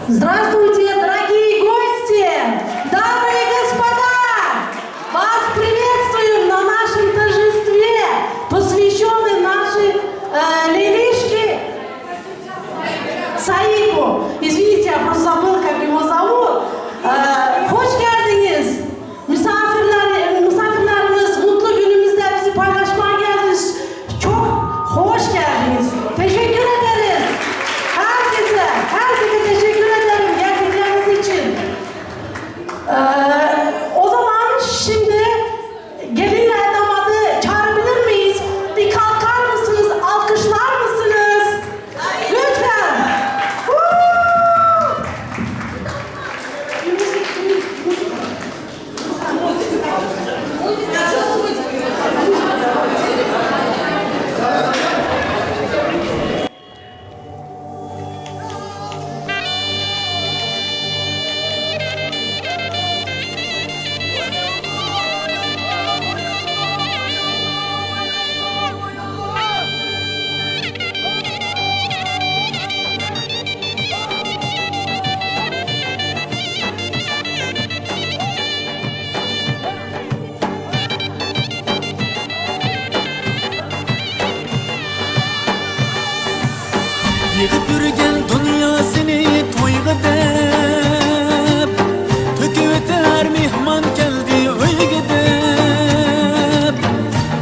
Здравствуйте, дорогие гости! Дамы и господа! Вас приветствуем на нашем торжестве, посвященном нашей э, Лилишке Saip'u. Извините, я просто забыл, как его зовут. Ee, hoş geldiniz. Misafirler, misafirlerimiz mutlu günümüzde bizi paylaşmaya geldiniz. Çok hoş geldiniz. Teşekkür ederiz. Herkese, herkese teşekkür ederim geldikleriniz için. Ee, o zaman şimdi gelinle damadı çağırabilir miyiz? Bir kalkar mısınız? Alkışlar mısınız? Lütfen. Woo! Yig'ib yurgan dunyosini to'yga deb To'kib o'tar mehmon keldi uyga deb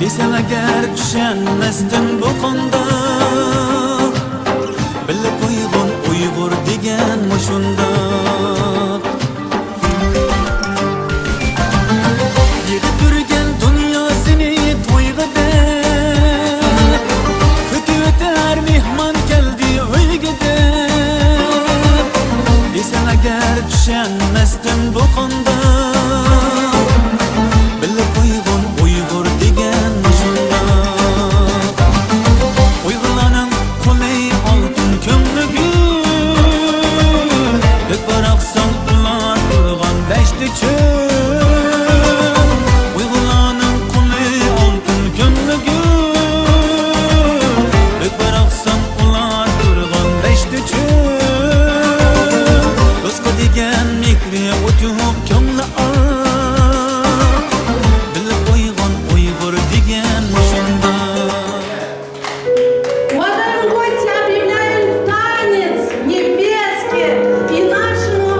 Desam agar tushunmasdim bu qandoq Bilib qo'yg'in Uyg'ur degan mushundoq Yig'ib yurgan dunyosini to'yga deb To'kib o'tar mehmon keldi uyga deb Desam agar tushunmasdim bu qandoq Bilib qo'yg'in Uyg'ur degan shundoq Uyg'urlarning qo'li oltin ko'ngli gul Deb baroqsan ular qilgan dashti cho'l Uyg'urlarning qo'li oltin ko'ngli gul Deb baroqsan ular turgan dashti cho'l Do'stga degan mehri o'tib ko'ngli oq Bilib qo'yg'in Uyg'ur degan shundoq Уважаемые гости, объявляем танец невестке и нашему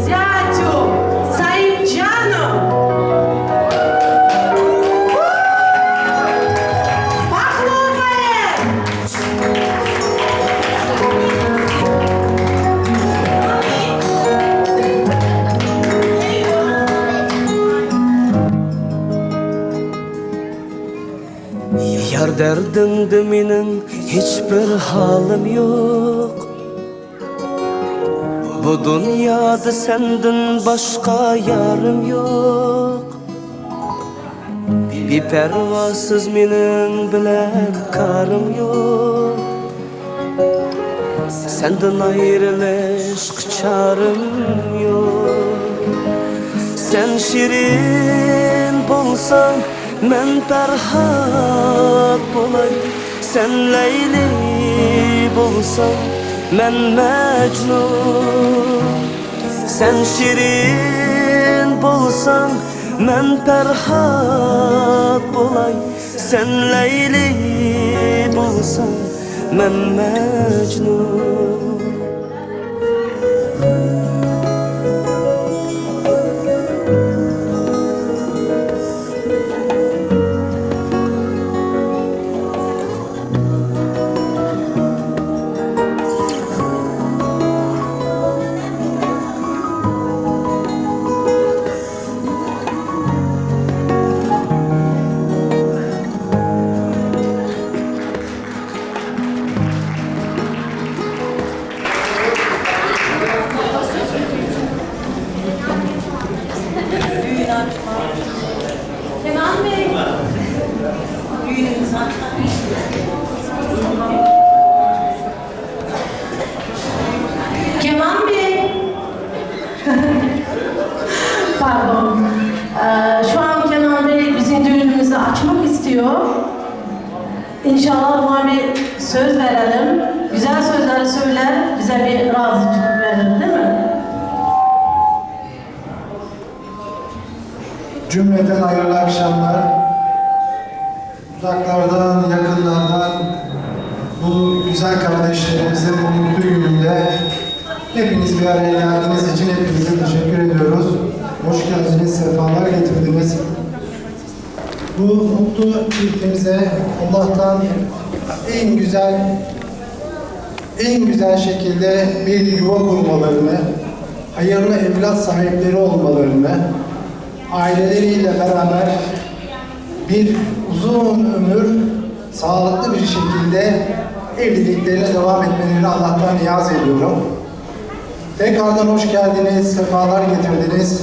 зятю Саипджану. Похлопаем! Yar derdinde menin hiçbir halim yok Bu dünyada senden başka yarım yok Bir pervasız menin bilen karım yok Senden ayrılış çarım yok Sen şirin bolsan men Ferhat bolay Sen Leyli bolsan men Mecnun Sen şirin bolsan men Ferhat bolay Sen Leyli bolsan men Mecnun Kenan Bey. Kenan Bey. Pardon. Ee, şu an Kenan Bey bizim düğünümüzü açmak istiyor. İnşallah buna bir söz verelim. Güzel sözler söyler, bize bir razıcılık verir değil mi? Cümleten hayırlı akşamlar. Uzaklardan, yakınlardan bu güzel kardeşlerimizin bu mutlu gününde hepiniz bir araya geldiğiniz için hepinize teşekkür ediyoruz. Hoş geldiniz, sefalar getirdiniz. Bu mutlu çiftimize Allah'tan en güzel en güzel şekilde bir yuva kurmalarını, hayırlı evlat sahipleri olmalarını, aileleriyle beraber bir uzun ömür sağlıklı bir şekilde evliliklerine devam etmelerini Allah'tan niyaz ediyorum. Tekrardan hoş geldiniz, sefalar getirdiniz.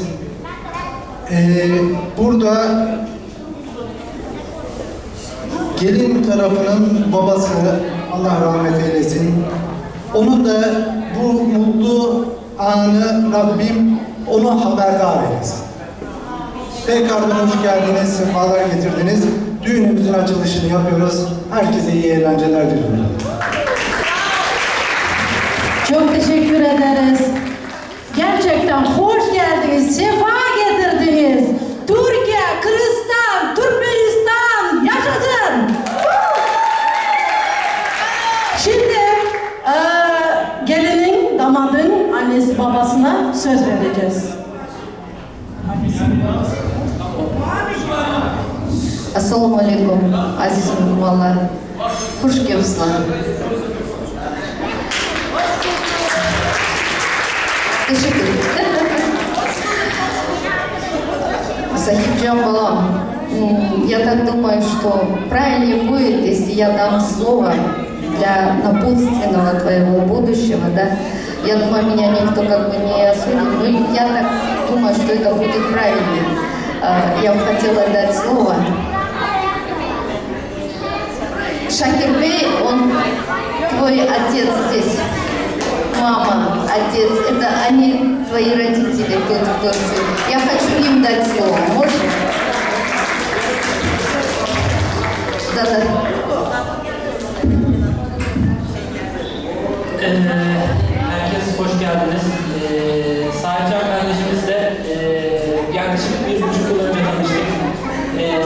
Ee, burada Gelin tarafının babası Allah rahmet eylesin. Onun da bu mutlu anı Rabbim onu haberdar eylesin. Tekrardan hoş geldiniz, sefalar getirdiniz. Düğünümüzün açılışını yapıyoruz. Herkese iyi eğlenceler diliyorum. Çok teşekkür ederiz. Gerçekten hoş geldiniz, sefa getirdiniz. Türkiye, Kırgızistan, Türkmenistan yaşasın. Şimdi eee, gelinin, damadın annesi babasına söz vereceğiz. Assalomu alaykum, aziz mehmonlar. Xush kelibsizlar. Teşekkür. Сахибджан Балам, я так думаю, что правильнее будет, если я дам слово для напутственного твоего будущего, да. Я думаю, меня никто как бы не осудит, но я так думаю, что это будет правильнее. Я бы хотела дать слово Шакирбей, он твой отец здесь. Мама, отец, это они твои родители тут в Турции. Я хочу им дать слово. Можно? Да-да. Ee, herkes hoş geldiniz. Sahipcan kardeşimizle e, yaklaşık 1,5 yıl önce tanıştık. Ee,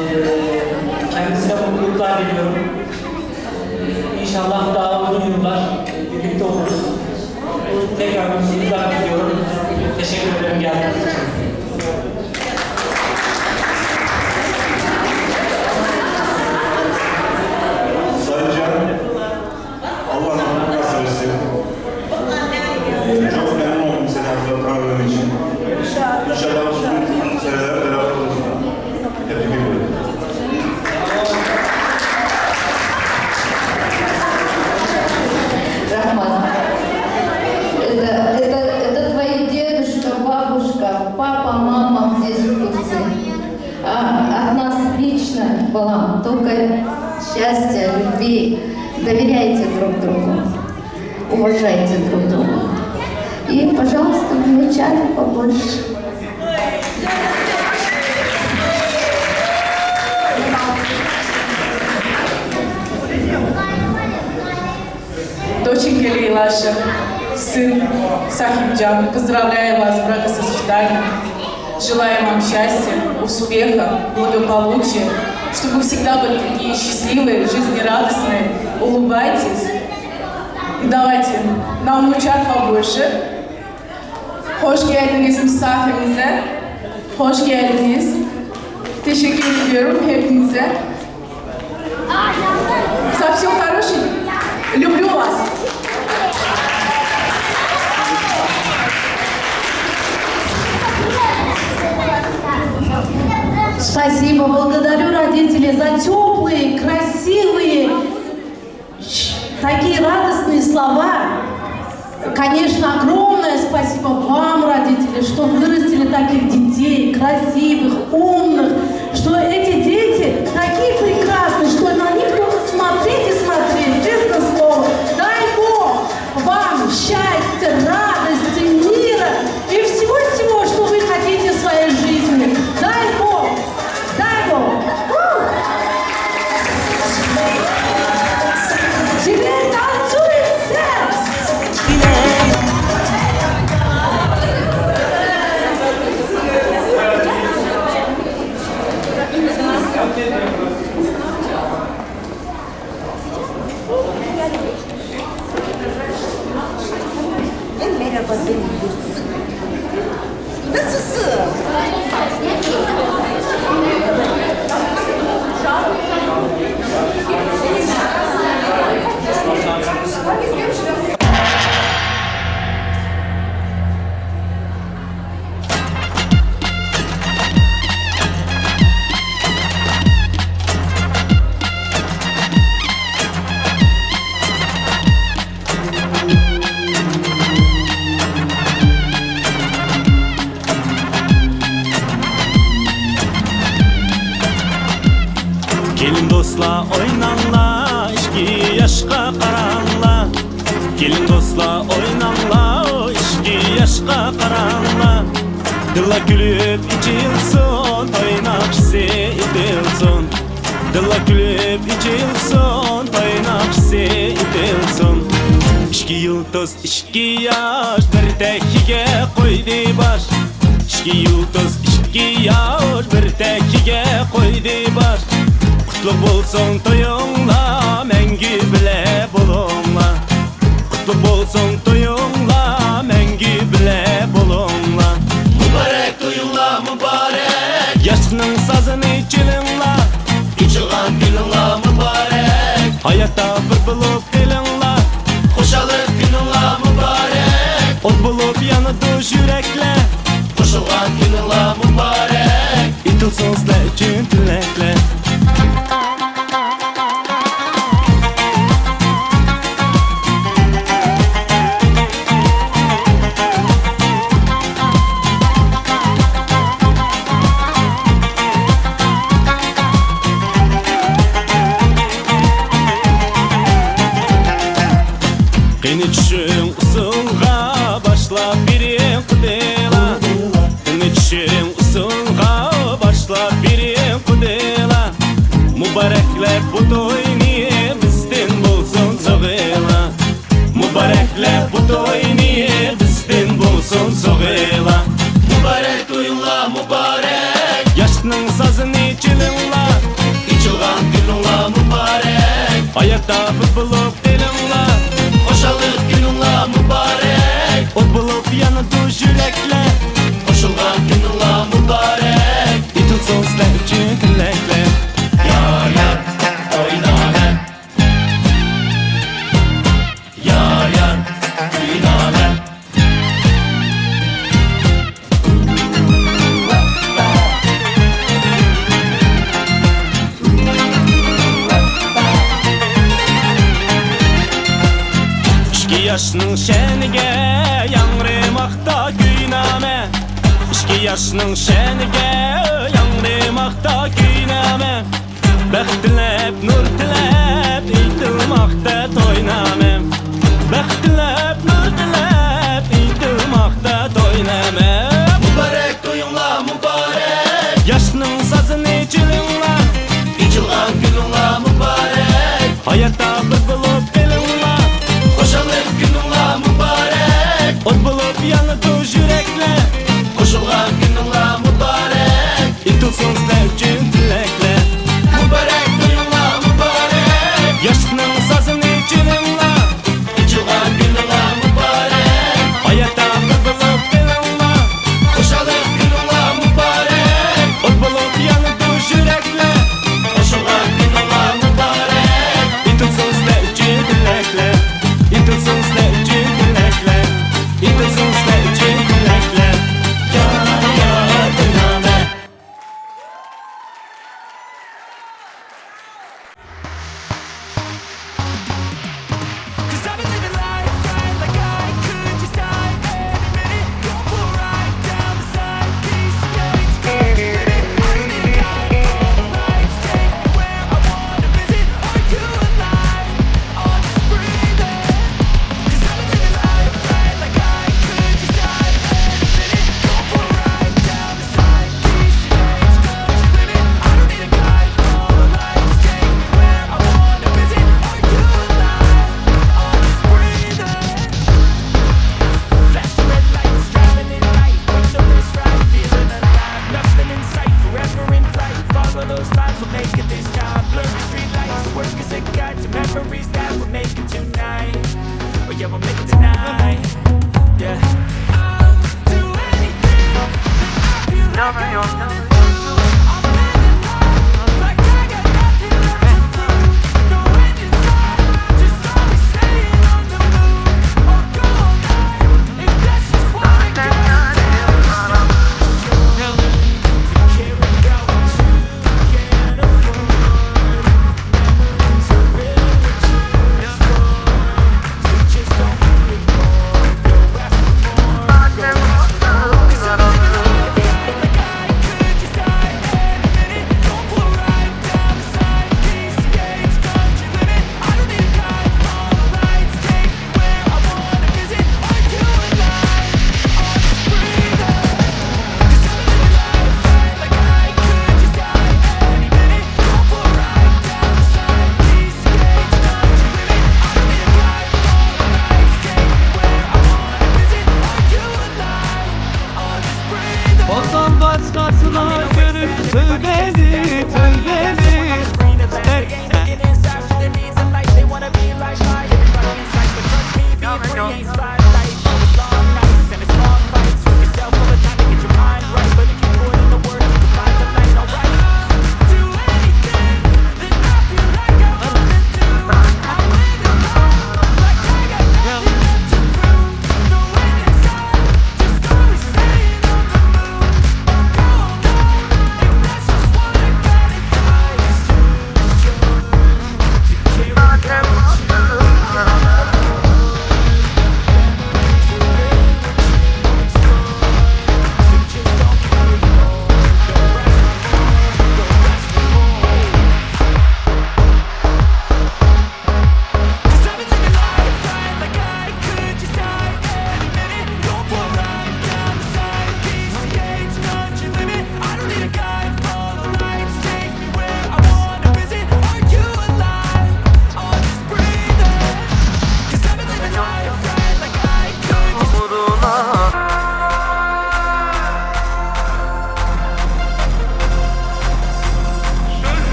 kendisine mutluluklar diliyorum. Ee, inşallah daha uzun yıllar e, birlikte oluruz. Tekrar mutluluklar diliyorum. Teşekkür ederim geldiğiniz için. Sayın Can, Allah rahmet nasip etsin. Çok memnun oldum seni tanıdığım için. İnşallah uzun seneler beraber oluruz. Tebrik ediyorum. Рахман. Это твои дедушка, бабушка, папа, мама здесь в Турции. А от нас лично, Балам, только счастья, любви. Доверяйте друг другу, уважайте друг друга. И, пожалуйста, внучат побольше. Доченька Лейлаша, сын Сахибджан, поздравляю вас с бракосочетанием. Желаю вам счастья, успеха, благополучия, чтобы всегда были такие счастливые, жизнерадостные. Улыбайтесь. И давайте нам внучат побольше. Hoş geldiniz misafirimize. Hoş geldiniz. Teşekkür ediyorum hepinize. За все хорошее. Люблю вас. Спасибо, благодарю родителей за теплые, красивые, такие радостные слова. Конечно, огромное спасибо вам, родители, что вырастили таких детей, красивых, умных, что эти дети такие прекрасные, что на них только смотреть и смотреть, честно слово. Дай Бог вам счастья, радости, мира и всего-всего, что вы хотите в своей жизни. Дай Бог! Дай Бог! У! Теперь танцуем все! Ve merhaba benim. Nasılsın? Gelin dostla oynanla, içki yaşqa qaranla. Gelin dostla oynanla, içki yaşqa qaranla. Dilla gülüp içilsin, toy naqşisi etilsin. Dilla gülüp içilsin, toy naqşisi etilsin. Içki yıldız, içki yaş, bir tekiге qo'ydi bosh. Içki yıldız, içki yaş, bir tekiге qo'ydi bosh. Qutlu bo'lsin to'yingla, mangu bile bo'lingla. Qutlu bo'lsin to'yingla, mangu bile bo'lingla. Mübarek to'yingla, mübarek. Yoshlikning sozini chalingla, Ichilgan kuningla mübarek. Hayotda bir bo'lib kelingla, Xushallik kuningla mübarek. O't bo'lib yonadi yuraklar, Qo'shilgan kuningla mübarek. Itilsin sizlar uchun tilaklar. Qeni tushing usulga boshlab bering qudela. Qeni tushing usulga boshlab bering qudela. Muboraklab bu to'yni bizdan bo'lsin zog'ela. Muboraklab bu to'yni bizdan bo'lsin zog'ela. Muborak to'yinglar muborak. Yoshlikning sozini chalinglar, Ichilgan kuninglar muborak. Hayotda bir bo'lib kelinglar, Xushallik kuninglar muborak. O't bo'lib yonadi yuraklar, Qo'shilgan kuninglar muborak. Itilsin sizlar uchun tilaklar. Yar yar o'ynama. Yar yar kuynama. Ishki yoshning sha'niga yangramoqda kuynama. Ishki yoshning sha'niga yangramoqda kuynama. Baxt tilab, nur tilab aytilmoqda to'ynama. Baxt tilab, nur tilab aytilmoqda to'ynama. Muborak to'yinglar muborak. Yoshning sozini chalinglar, Ichilgan kuninglar muborak. Hayotda bir bo'lib kelinglar, Xushallik kuninglar muborak. O't bo'lib yonadi yuraklar, Qo'shilgan kuninglar muborak. Itilsin sizlar uchun tilaklar. Muborak to'yinglar muborak. Yoshlikning sozini chalinglar, Ichilgan kuninglar muborak. Hayotda bir bo'lib kelinglar, Xushallik kuninglar muborak. O't bo'lib yonadi yuraklar, Qo'shilgan kuninglar muborak. Itilsin sizlar uchun tilaklar. Itilsin sizlar uchun tilaklar. Itilsin sizlar uchun. Öl beni, öl beni.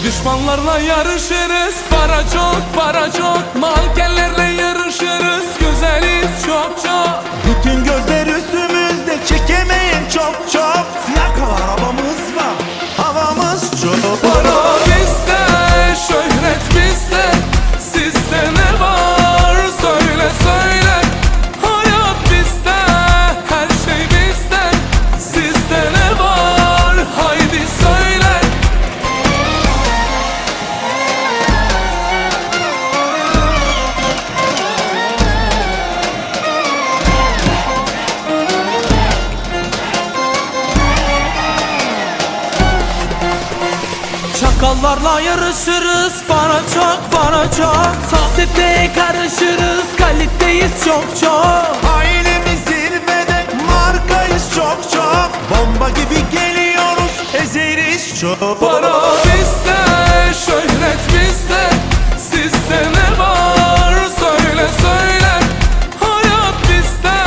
Düşmanlarla yarışırız Para çok para çok Mankenlerle yarışırız Güzeliz çok çok Bütün gözler üstümüzde çekemeyin çok çok Fiyakalı arabamız var havamız çok Para bizde şöhret bizde Sizde ne var söyle söyle Hayat bizde her şey bizde Sizde ne var haydi söyle Çakallarla yarışırız para çok para çok Sosyeteye karışırız kaliteyiz çok çok Ailemiz zirvede markayız çok çok Bomba gibi geliyoruz ezeriz çok Para bizde, şöhret bizde Sizde ne var söyle söyle Hayat bizde,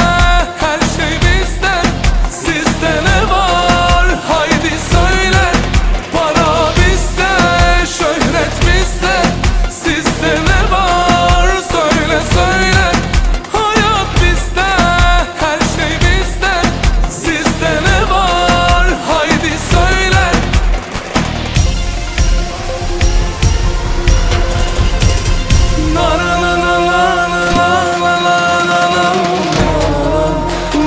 her şey bizde Sizde ne var haydi söyle Para bizde, şöhret bizde Sizde ne var söyle söyle Hayat bizde, her şey bizde Sizde ne var haydi söyle Na na na na na na na na na na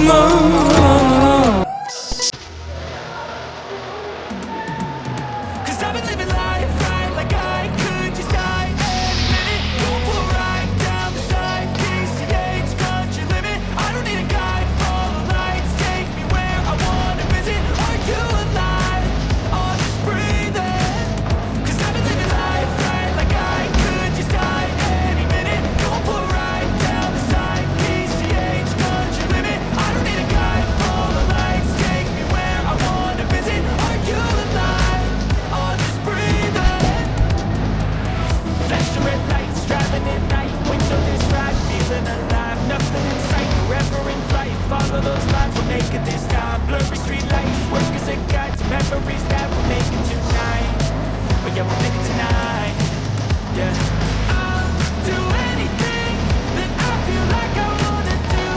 na na. Cause I've been living life right like I could just die any minute. Go for a ride down the side, PCH country limit. I don't need a guide, follow lights, take me where I wanna visit. Are you alive? Or just breathing? Cause I've been living life right like I could just die any minute. Go for a ride down the side, PCH country limit. I don't need a guide, follow lights, take me where I wanna visit. Are you alive? Or just breathing? Flash the red lights, driving at night. Windowless ride, feeling alive. Nothing in sight, forever in flight. Follow those lines, we'll make it this time. Blurry street lights, work as a guide to memories that we're making tonight. But yeah, we'll make it tonight. Yeah. I'll do anything that I feel like I wanna do.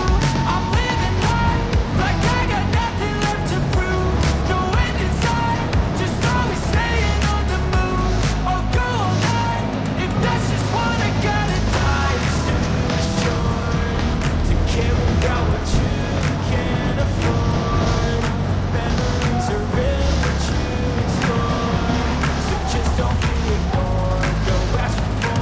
I'm living life like I got nothing left to prove. No end in sight, just always staying on the move. I'll go all night if that's just what I gotta die. It's too short to care about what you can't afford. Memories are in what you explore, so just don't be ignored. Go ask for more.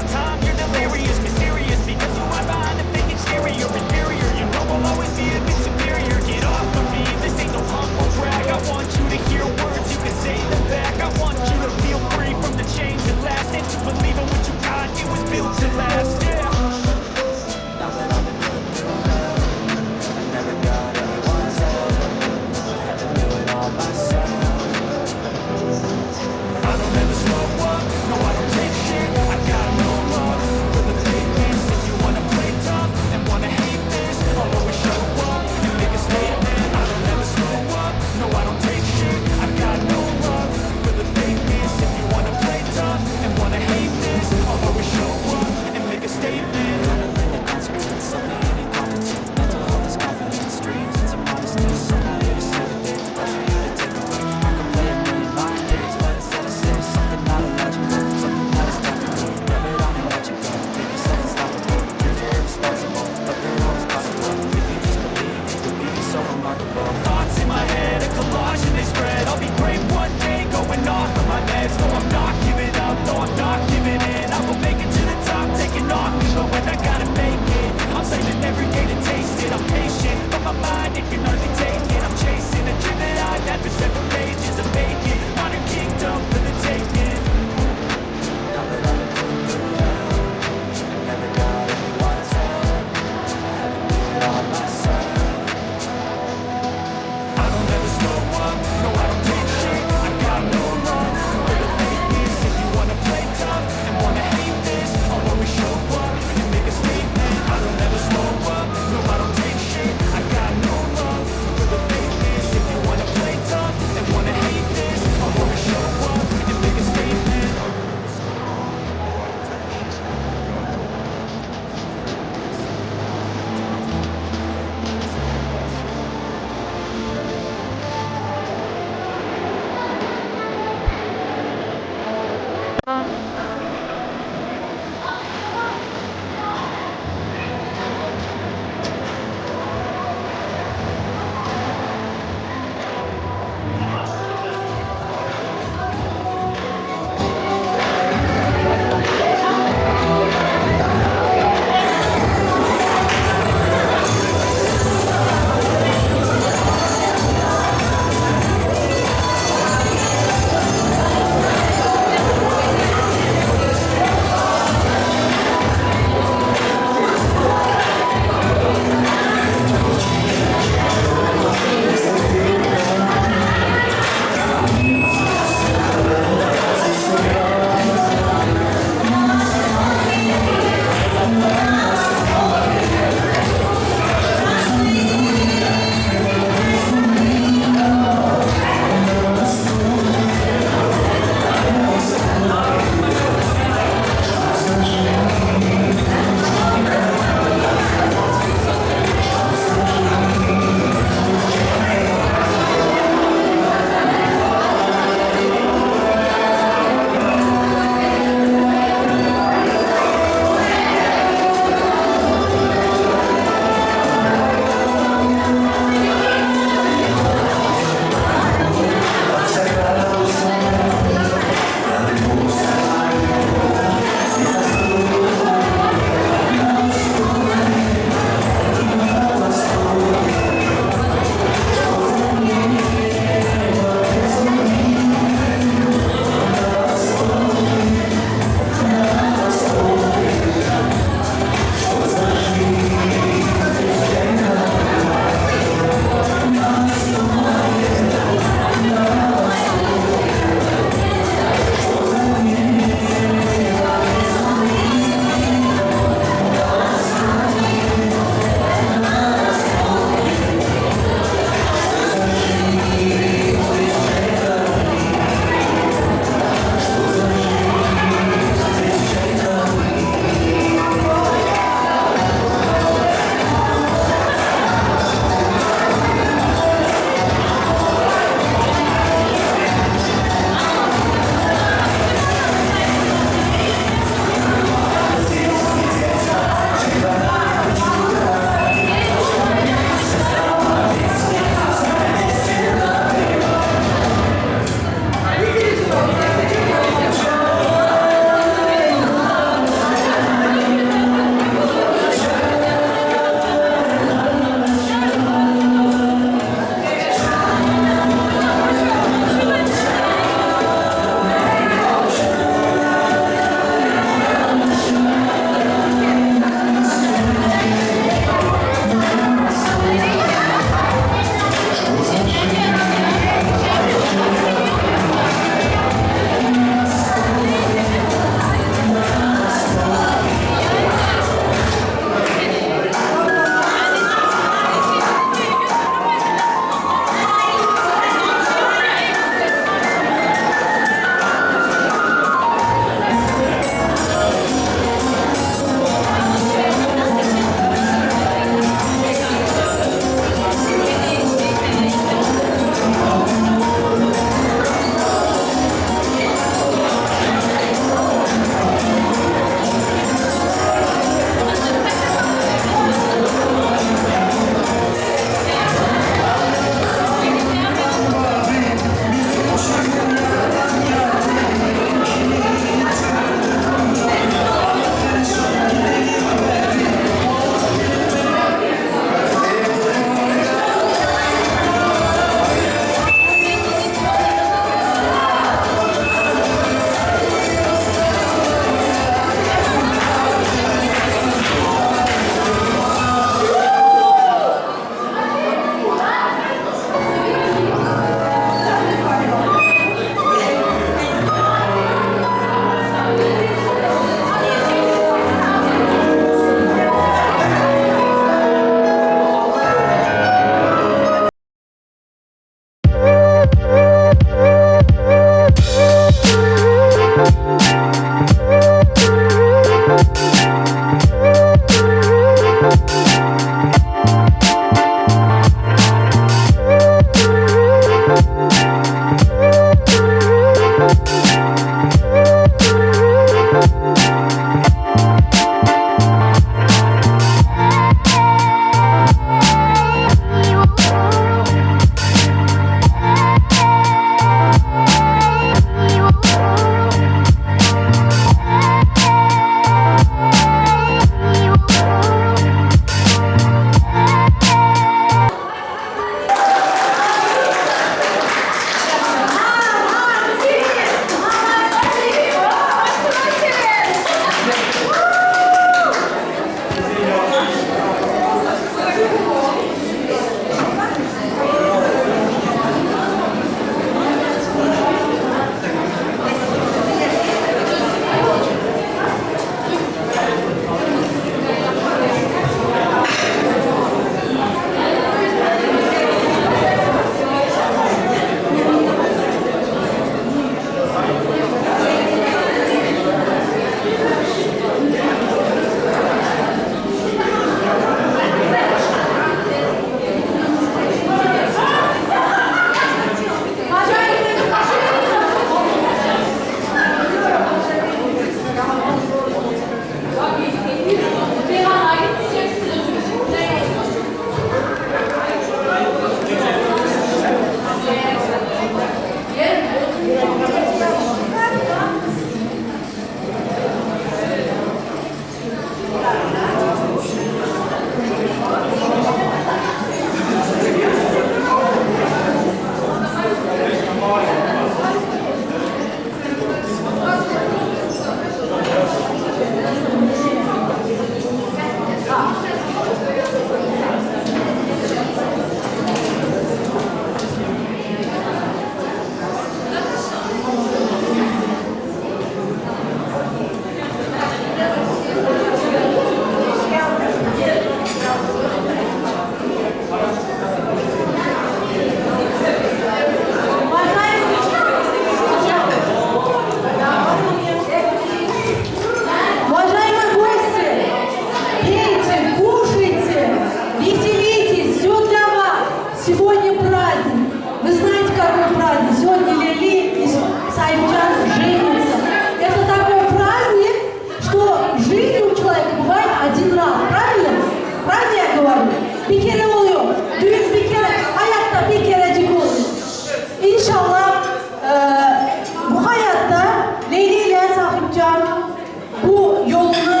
Bu yolunu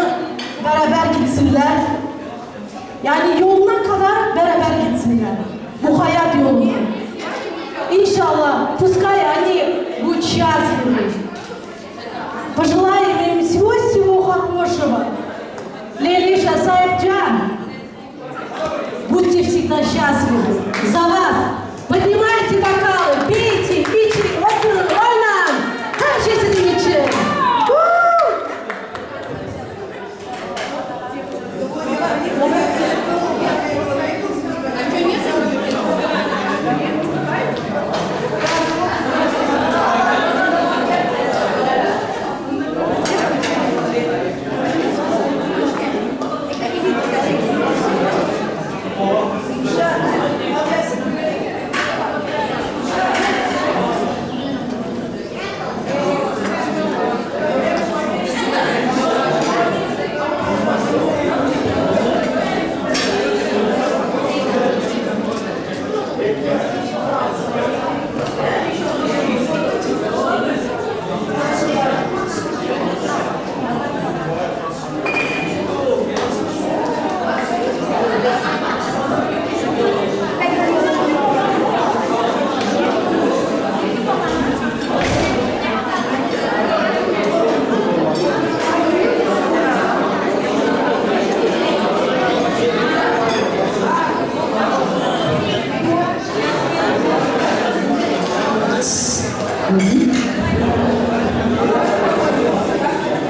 beraber gitsinler. Yani yoluna kadar beraber gitsinler. Bu hayat yolunu. İnşallah, пускай они будут счастливы. Пожелаем им всего-всего хорошего. Лелиша Саипджан, будьте всегда счастливы. За вас. Поднимайте бокалы, пейте, için, oturun, oynayın. Her şey sizin için. Woo!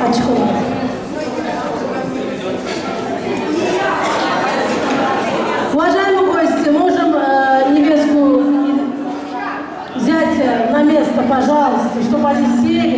Açık olun. Уважаемые гости, можем э, невестку и зятя на место, пожалуйста, чтобы они сели.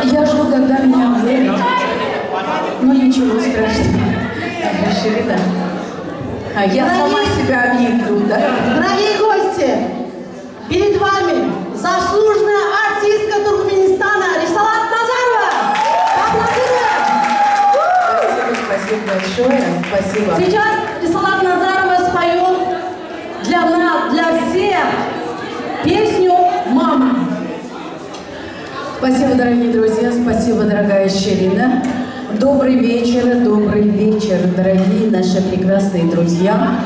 Я жду, когда меня объявят. Но ничего страшного. Ширина. А я сама себя объявлю, да? Дорогие гости, перед вами заслуженная артистка Туркменистана Рисалат Назарова. Поаплодируем! Спасибо, спасибо большое. Спасибо. Сейчас Рисалат Назарова споет для нас, для всех песню «Мама». Спасибо, дорогие друзья, спасибо, дорогая Ширина. Добрый вечер, добрый вечер, дорогие наши прекрасные друзья.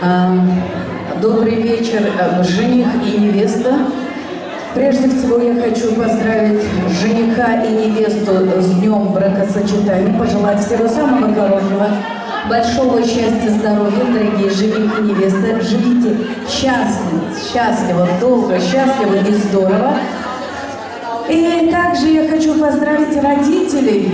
А, Добрый вечер, э, жених и невеста. Прежде всего я хочу поздравить жениха и невесту с днем бракосочетания, пожелать всего самого хорошего, большого счастья, здоровья, дорогие жених и невеста. Живите счастливо, счастливо, долго, счастливо и здорово. И также я хочу поздравить родителей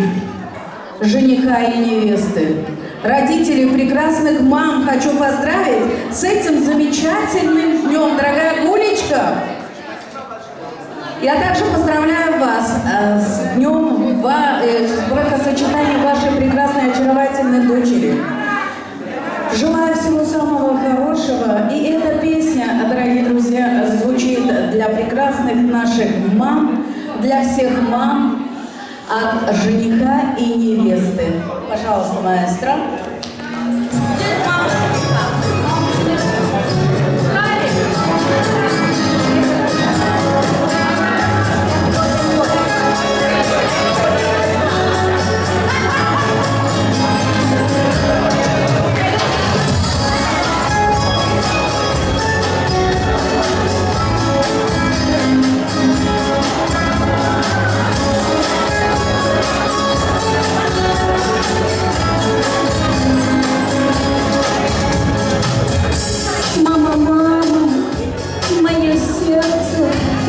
жениха и невесты. Родителей прекрасных мам хочу поздравить с этим замечательным днем, дорогая Гулечка. Я также поздравляю вас э, с днем э, с бракосочетанием вашей прекрасной, очаровательной дочери. Желаю всего самого хорошего. И эта песня, дорогие друзья, звучит для прекрасных наших мам, для всех мам от жениха и невесты. Пожалуйста, маэстро.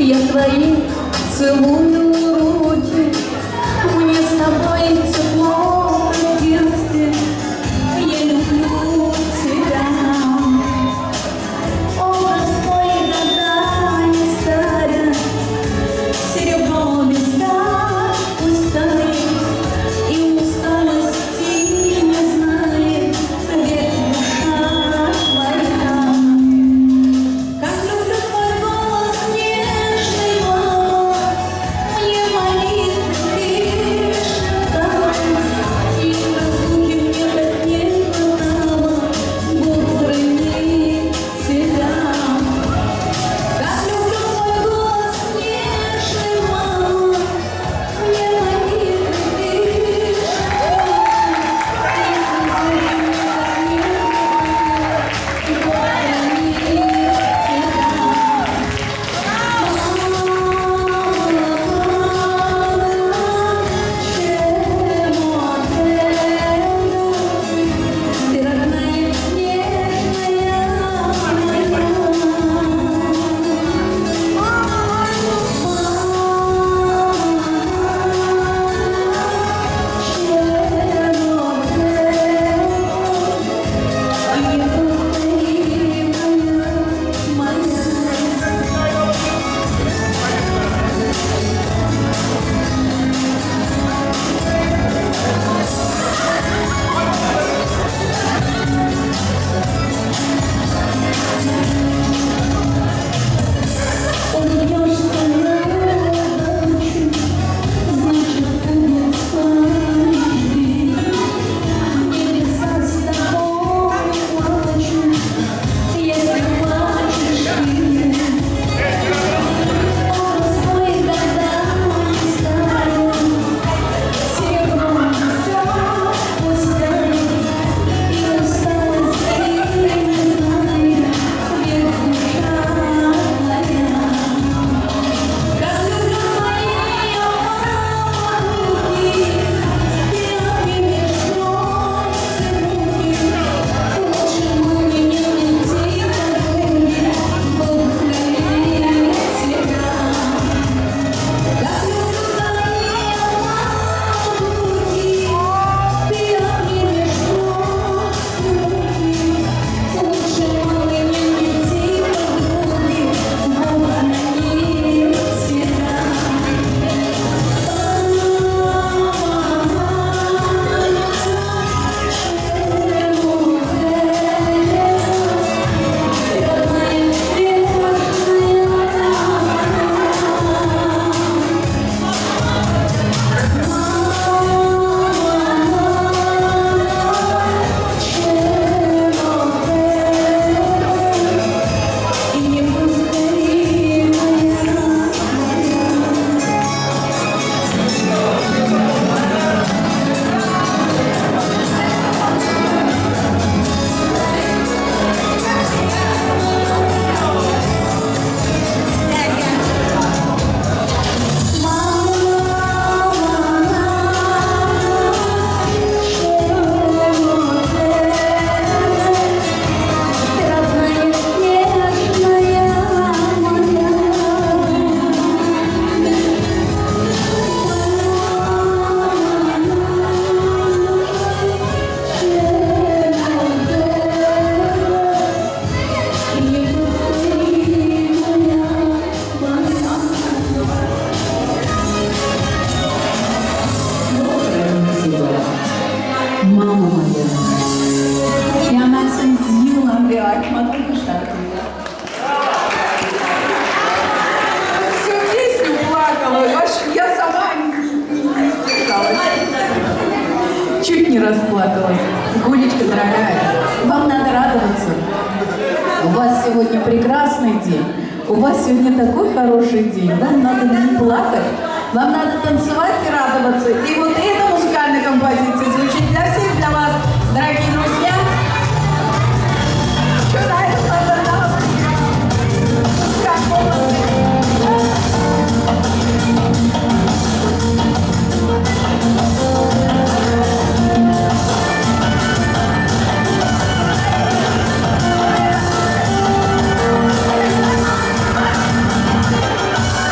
Я твои целую руки, Мне с тобой тепло, как в детстве. Я люблю тебя. Образ твой года не старят, Серебро листа пусть тает, И усталости не знает Век душа твоя. Как люблю твой голос нежный, мама, Мне молитвы ты шептала, И в разлуке мне так не хватало, Бог храни тебя. Как люблю твой голос нежный, мама, Мне молитвы ты шептала, И в разлуке мне так не хватало, Бог храни тебя. Ты родная, нежная моя. Улыбнешься на удачу, значит, будет мечты. Небеса с тобой плачут, если плачешь ты. Образ твой года не старят, серебром все пусть тает, и усталости не знает век душа твоя. Как люблю твои руки, ты обнимешь слезы муки. Лучше маме не найти подруги, Бог храни тебя. Как люблю твои руки, ты обнимешь слезы муки. Лучше мамы не найти подруги, Бог храни тебя. Mama moja. Ja ben seni yılan bir artmadım bu şarkıyla. Всю песню плакала, аж я сама не, не сдержалась. Чуть не расплакалась. Гулечка, дорогая, вам надо радоваться. У вас сегодня прекрасный день. У вас сегодня такой хороший день. Вам надо не плакать, вам надо танцевать и радоваться. И вот эта музыкальная композиция звучит для всех, для вас, дорогие друзья. Thank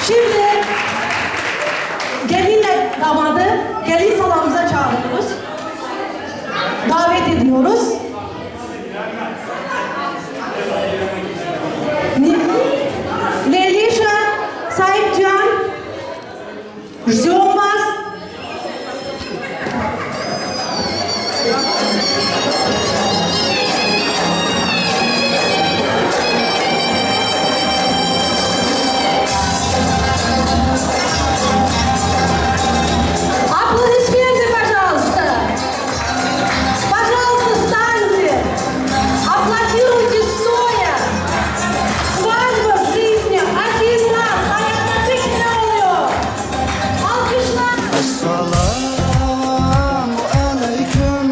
Şimdi gelinle damadı gelin salonumuza çağırıyoruz. Davet ediyoruz. Lelişa, Sahipcan, ждем вас. Аплодисменты, пожалуйста! Пожалуйста, встаньте! Аплодируйте стоя! Свадьба в жизни один раз! Hayatta bir kere oluyor! Alkışlar! Esselamu aleyküm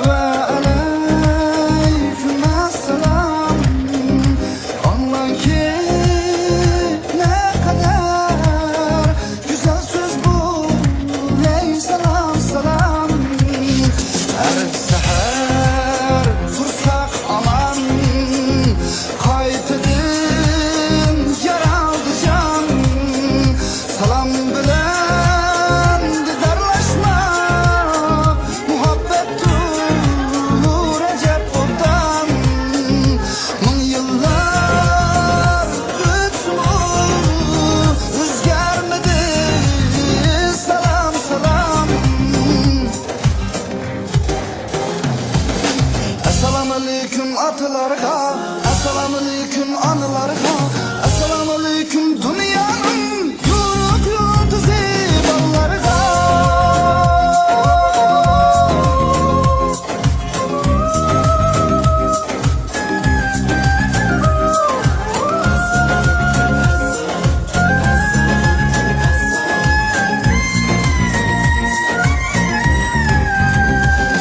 ve aleyküm esselam Anla ki ne kadar güzel söz bu Ey selam selam Her seher tursak aman Qaytadan yaraldı can Salam bilen didarlaşmak Muhabbettir Recep obdan Ming yıllar ötsün Özgermedi Salam salam Esselamu aleyküm atalarga Esselamu aleyküm analarga Esselamu aleyküm dünyanın Yurt yıldızı ballarga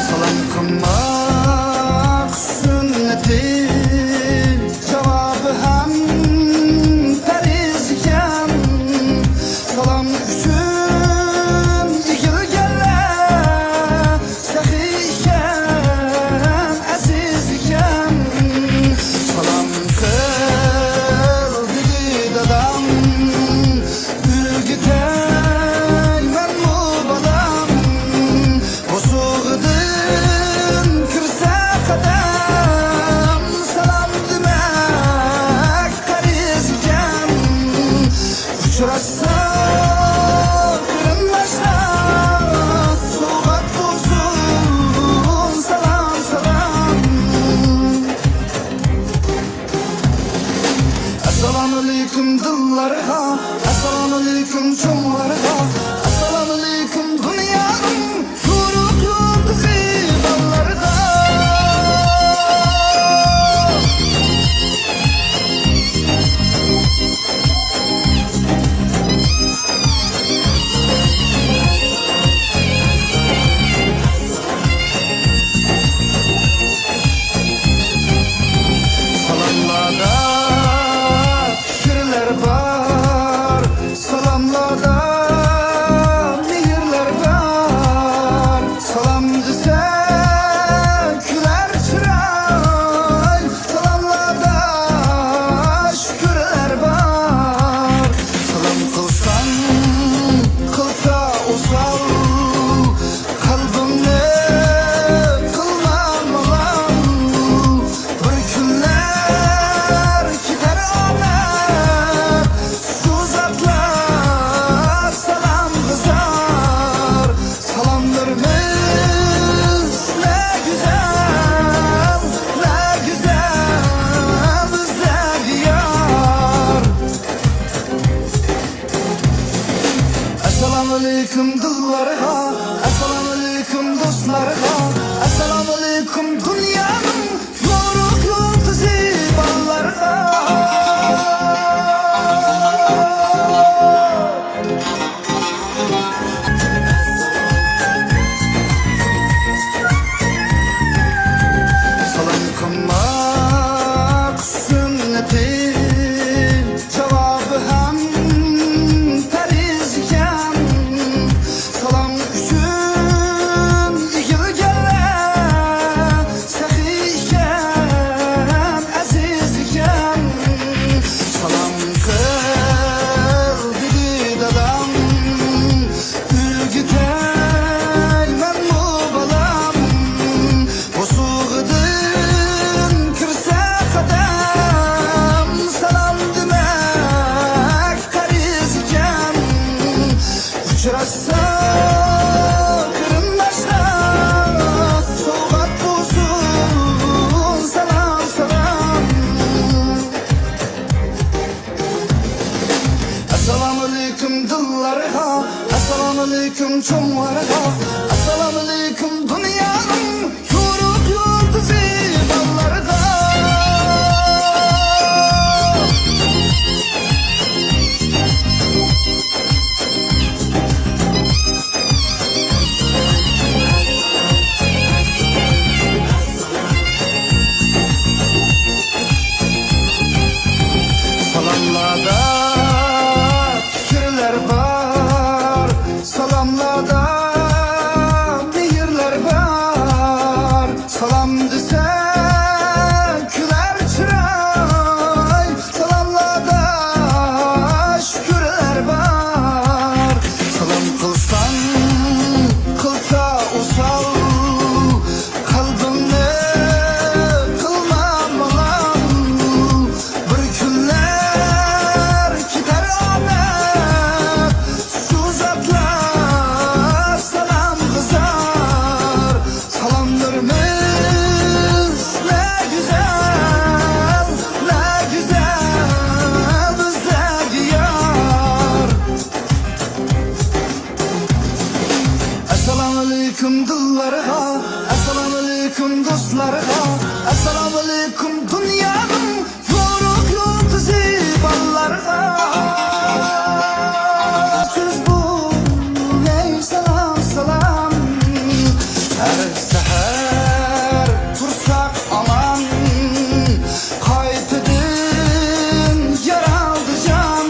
Salam kılmak sünneti Cevabı hem periz iken Salam üçün yigilgenler Sehi iken, aziz iken Salam kıl dedi dadam Ürgüteymen mu balam Bosuğudun kirse kadem Salam demek qariz ikan Uchrashsa qarindoshlar Sovg'at bo'lsin salam salam Esselamu aleyküm dillarga Esselamu aleyküm çoğlarga Esselamu aleyküm dünyanın Yoruk yıldızı ballarga Salamlarda fikirler var Salamlarda mihirler. aleýkum dyllarga Essalamu aleýkum çoňlarga Essalamu aleýkum dünýäniň Ýoruk ýyldyzy ballarga. Salamlarda pikirler bar, Salamlarda mehirler bar. Salam diseň güler çyraý, Salamlarda şükürler bar. Salam kylsaň kylsa osal, Kalbyňy kylma malal. Bir günler gider amet, Şu zatlar salam gyzar. Salamlarymyz ne güzel, ne güzel bizdeki yar. Esselamu aleýkum dyllarga, Esselamu aleýkum dostlarga, Esselamu aleýkum dünýäniň ýoruk ýyldyzy ballarga. Söz bu, ey salam salam, Her säher tursak aman, Gaýtadan ýaraldy jan,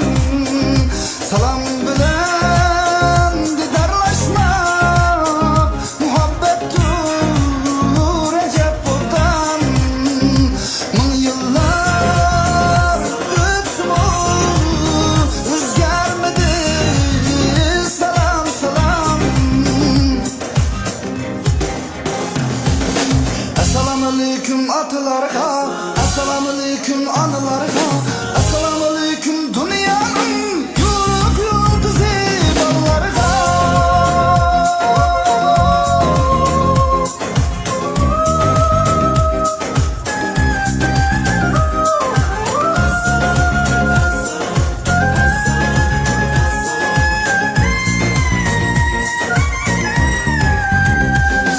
Salam bilen didarlaşmak, Muhabbetdir ejep otan, Müň ýyllar ötse özgermedi, Salam salam. Esselamu aleýkum atalarga, Esselamu aleýkum analarga, Esselamu aleýkum dünýäniň ýoruk ýyldyzy ballarga.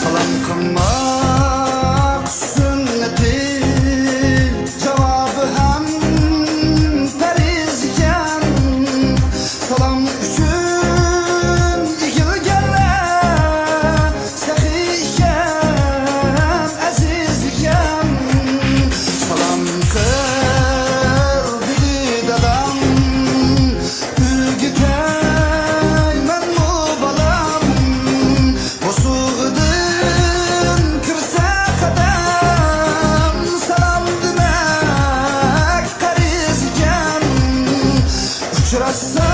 Salam kylmak sünneti, Jogaby hem periz eken. Salam üçin egilgenler, Sahy eken, eziz eken. Salam kyl dedi dadam, Ürgüteýmen bu balam, Bosagadan kirse gadam, Salam diýmek karyz eken. Uçraşsa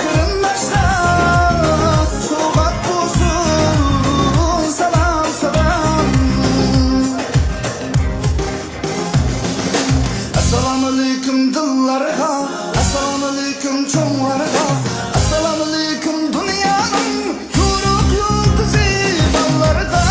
garyndaşlar, Sowgat bolsun salam salam. Esselamu aleýkum dyllarga, Esselamu aleýkum çoňlarga, Esselamu aleýkum dünýäniň ýoruk ýyldyzy ballarga.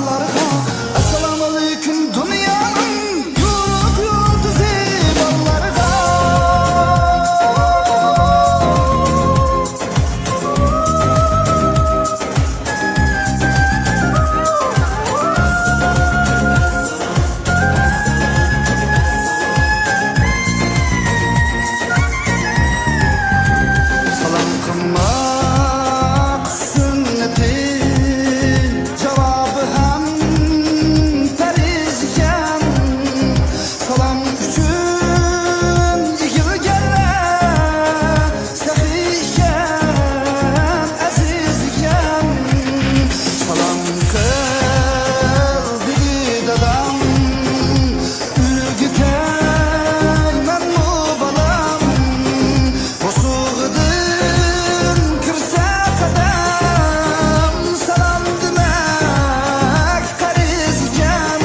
analarga Assalamu aleýkum dünýäniň ýürek ýyldyzy ballarga. Salam kylmak sünneti, jogaby hem periz iken. Salam üçin egilgenler sahy iken, eziz iken. Salam kyl digi dadam, Ürgütermen bu balam, Bosugydyn kirse kadam, Salam dimek kariz iken.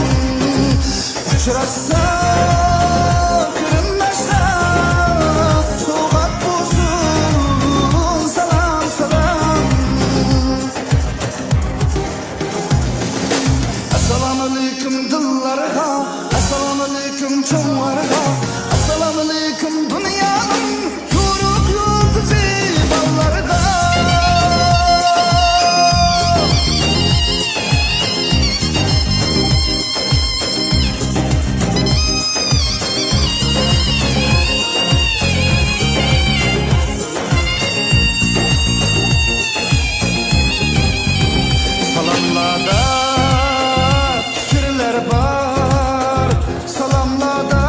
Uçrassa kırındaşlar, Sowgat bolsun salam salam. Esselamu aleýkum dyllarga, Esselamu aleýkum çoňlarga, Esselamu aleýkum dünýäniň ýuruk ýurduzy ballarga. Salamlada pikirler bar, Salamlada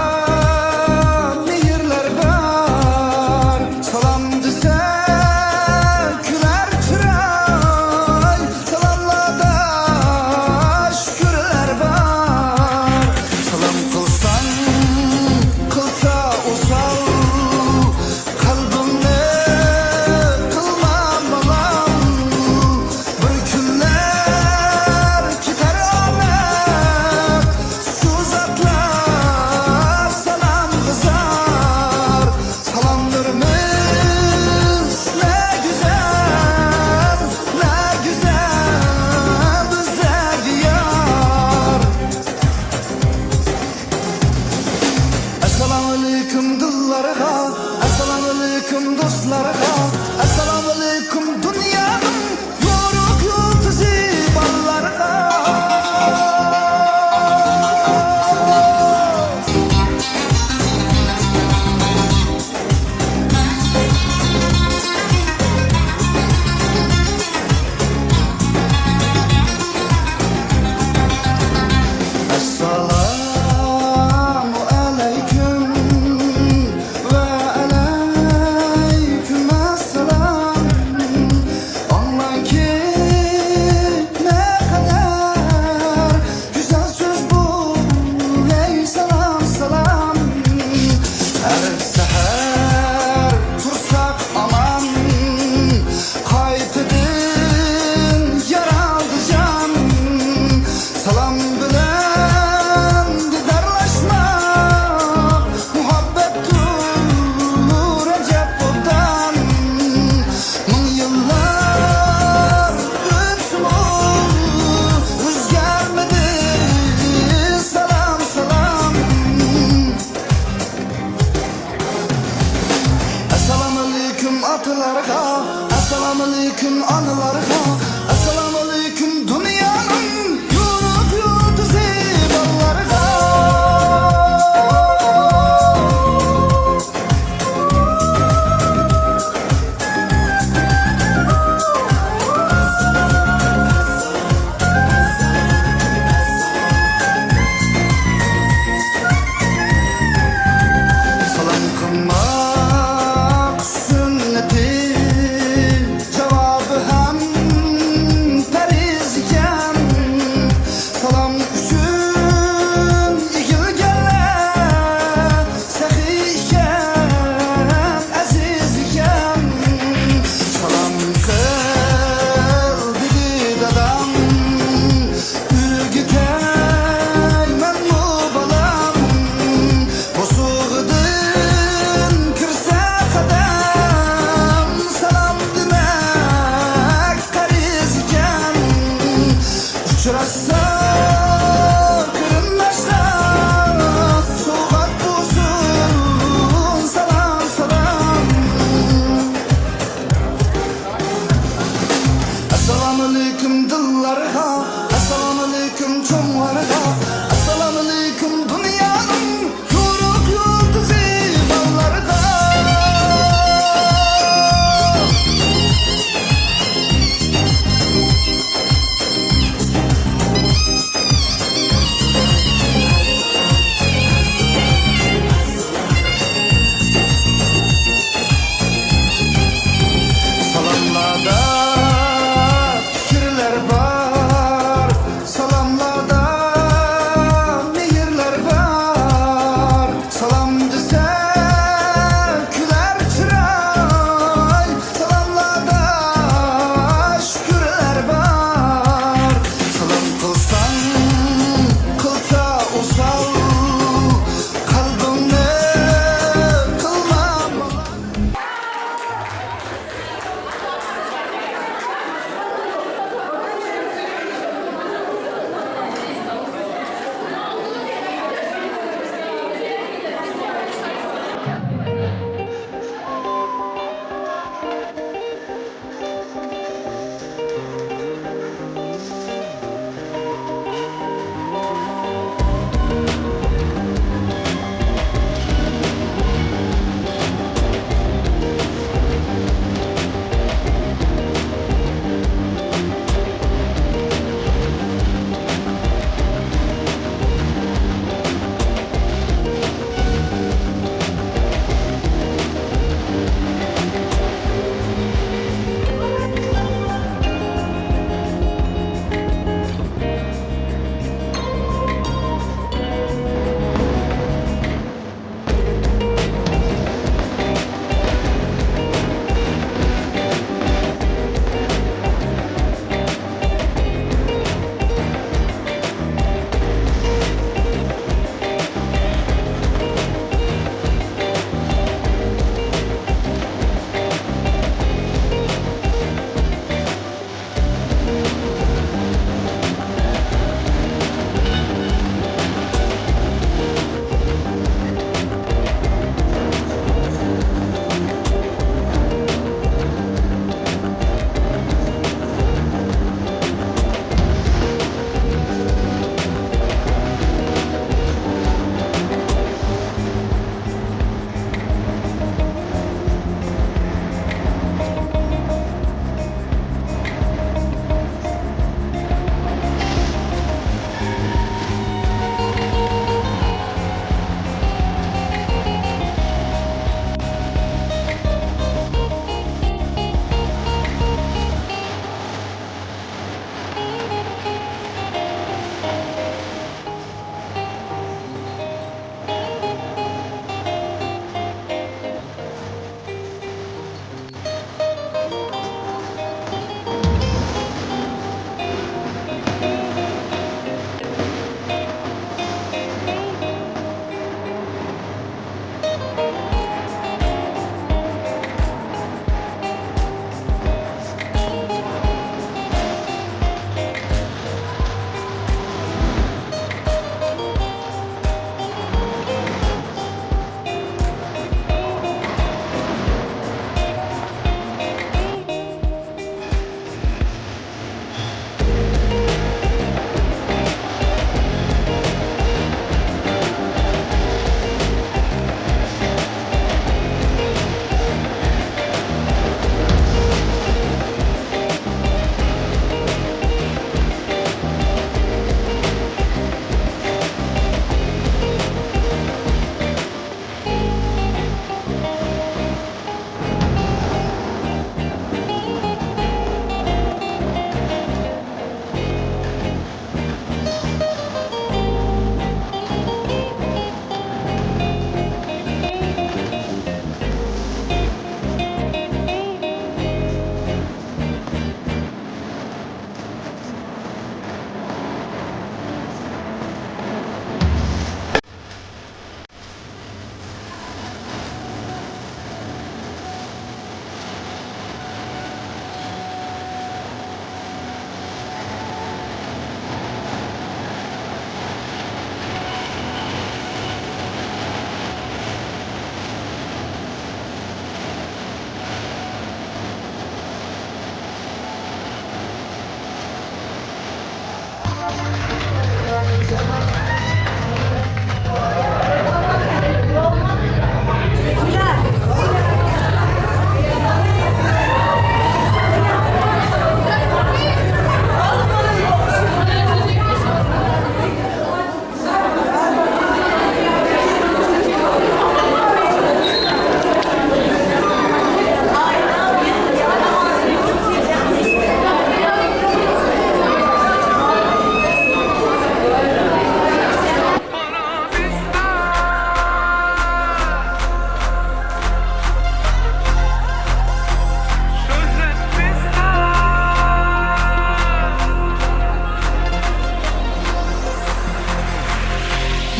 mehirler bar. Salam dise güler çıray, Salamlada şükürler bar. Salam kılsan kılsa usal, Kalbimni kılma malam. Bir günler gider Ahmet, Şu zatlar salam kızar. Salamlarımız ne güzel, ne güzel bize diyar. Esselamu aleýkum dyllarga, Esselamu aleýkum dostlarga, Esselamu aleýkum dünýäniň ýoruk ýyldyzy ballarga. Esselamu aleýkum we aleýkum esselam. Anla ki ne kadar güzel söz bu ey salam salam. Her seher tursak aman Kayıpedin yaraldı can. Salam bilen didarlaşmak Muhabbettir Recep obdan. Mın yıllar ötsün Rüzgarmedi salam salam. Esselamu aleýkum atalarga, Esselamu aleýkum analarga, Esselamu aleýkum dünýäniň ýuruk ýurduzy ballarga. Salam kılmak sünneti, Cevabı hem.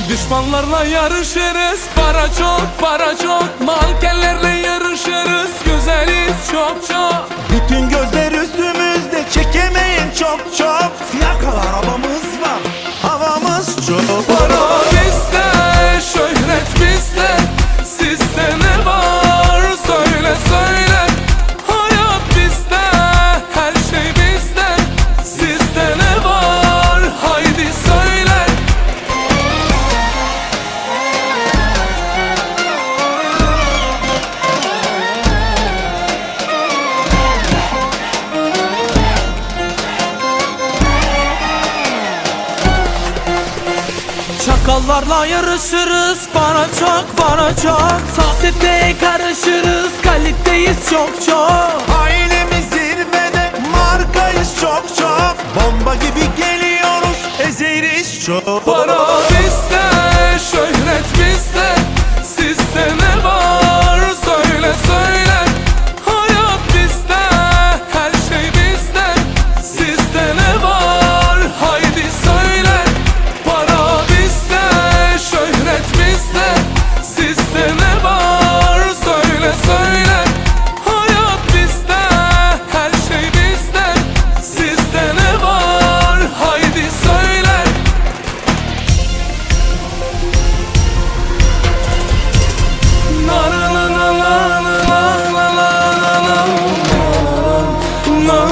Düşmanlarla yarışırız Para çok para çok Mankenlerle yarışırız. Yarışırız güzeliz çok çok. Bütün gözler üstümüzde çekemeyin çok çok. Fiyakalı arabamız var, havamız çok. Para bizde, şöhret bizde. Sizde ne var söyle söyle. Hayat bizde, her şey bizde. Sizde ne var haydi söyle. Çakallarla yarışırız para çok para çok Sosyeteye karışırız kaliteyiz çok çok Ailemiz zirvede, markayız çok çok. Bomba gibi geliyoruz, ezeriz çok. Para bizde, şöhret bizde. Sizde ne var söyle söyle. Hayat bizde, her şey bizde. Sizde ne var haydi söyle. Para bizde, şöhret bizde. Sizde ne var söyle söyle. Hayat bizde, her şey bizde. Sizde ne var haydi söyle. Na na na na na na na na na na na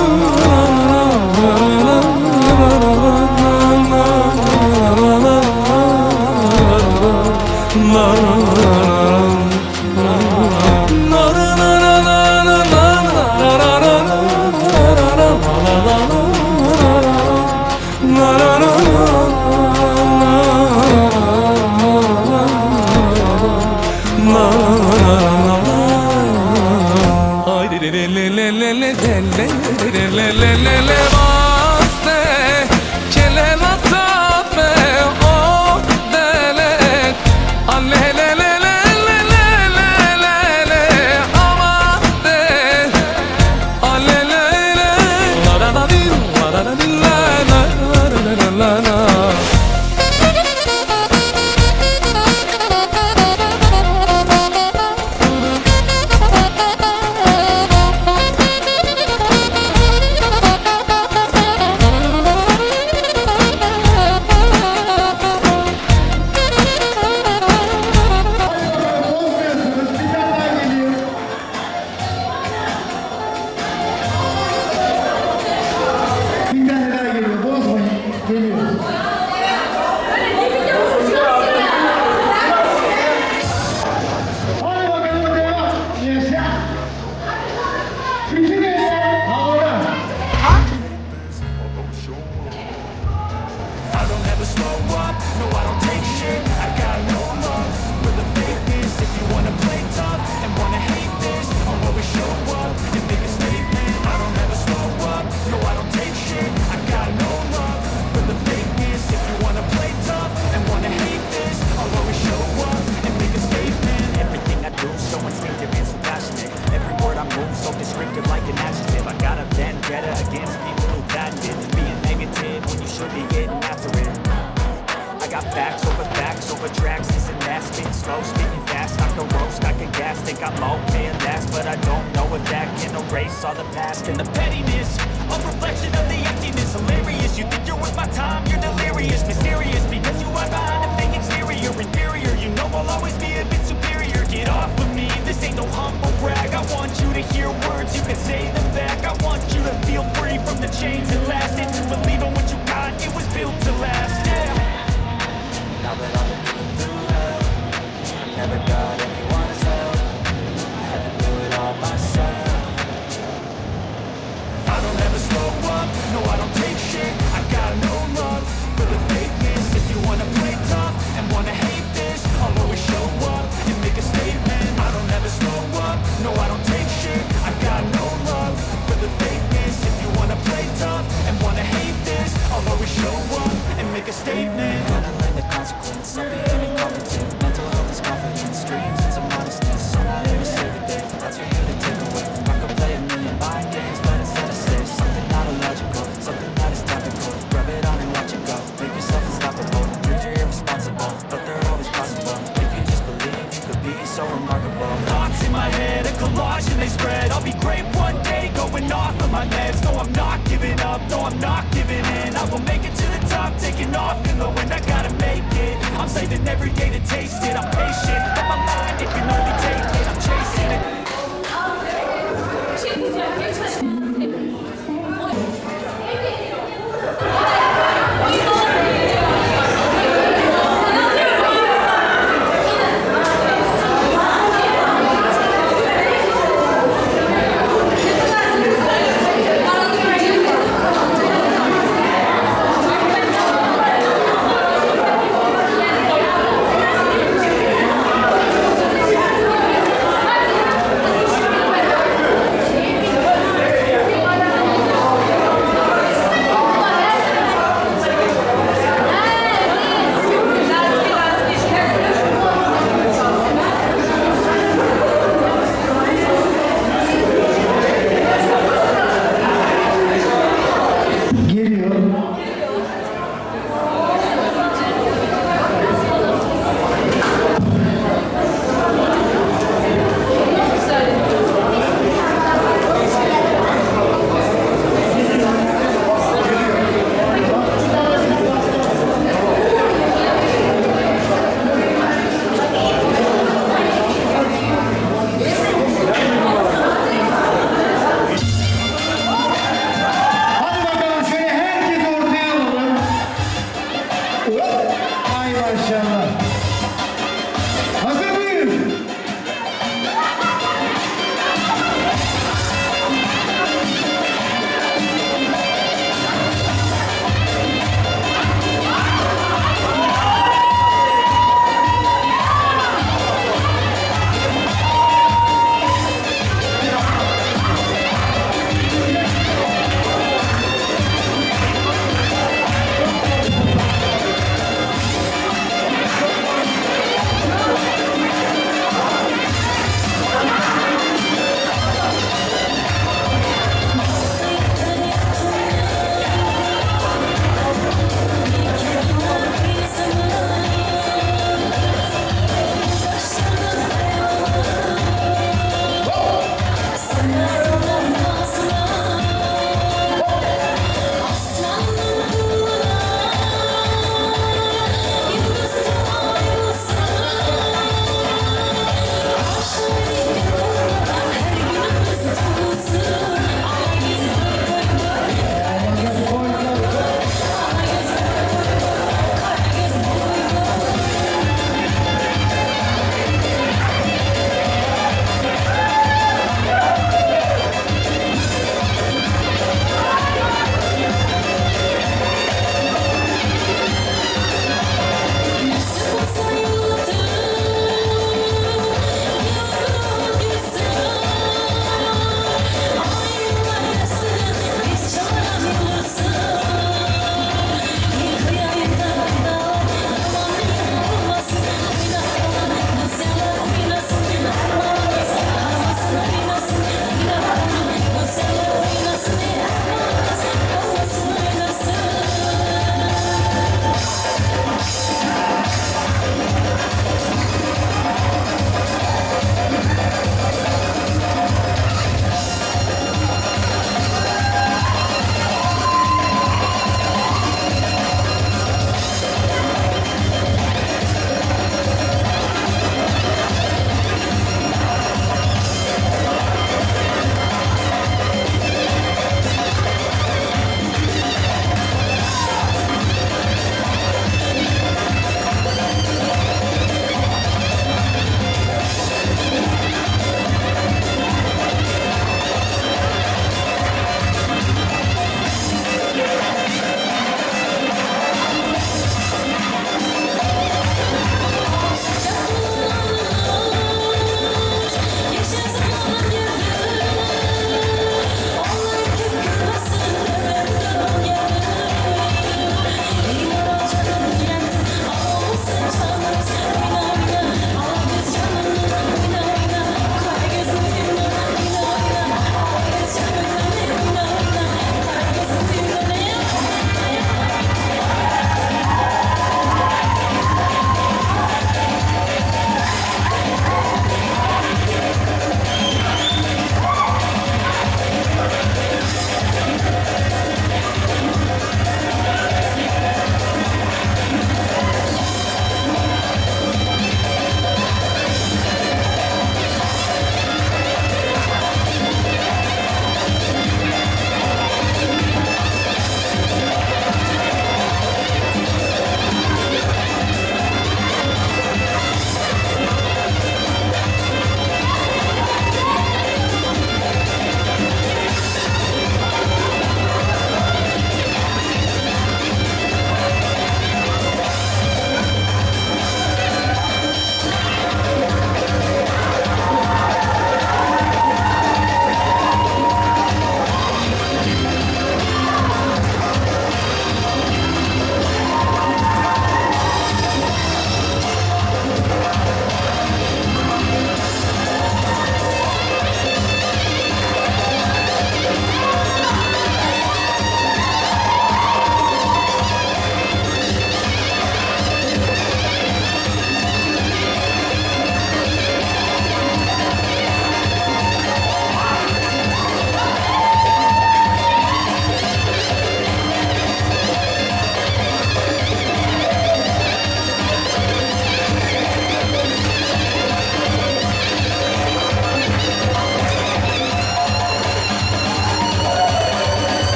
La la Bir tane daha geliyor. Bozmayın. Geliyor. Hadi bakalım devam. Yaşa. Bütün eller havada. I don't ever slow up, no I don't take shit I got no love for the fakeness If you wanna play tough and wanna hate this I'll always show up and make a statement I don't ever slow up, no I don't take shit I got no love for the fakeness If you wanna play tough and wanna hate this I'll always show up and make a statement Everything I do, so instinctive and so passionate. Every word I move, so descriptive like an adjective. I got a vendetta against people who patented being negative when you should be getting after it. I got facts over facts over tracks, this and that. Spitting slow, spitting fast. I could roast, I could gas. Think I'm okay at last, but I don't know if that can erase all the past and the pettiness A reflection of the emptiness Hilarious, you think you're worth my time, you're delirious Mysterious, because you hide behind a fake exterior Inferior, you know I'll always be a bit superior Get off of me, this ain't no humble brag I want you to hear words, you can say them back I want you to feel free from the chains that last And to believe in what you got, it was built to last, yeah Now that I've been put through hell, I never got anyone's help. I had to do it all myself. I don't ever slow up, no I don't take shit I got no love for the fakeness If you wanna play tough and wanna hate this I'll always show up and make a statement I don't ever slow up, no I don't take shit I got no love for the fakeness If you wanna play tough and wanna. up, no I'm not giving in. I will make it to the top, taking off in the wind. I gotta make it, I'm saving every day to taste it. I'm patient, but my mind, it can only take it. I'm chasing it.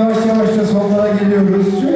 yavaş yavaş da sonlara geliyoruz.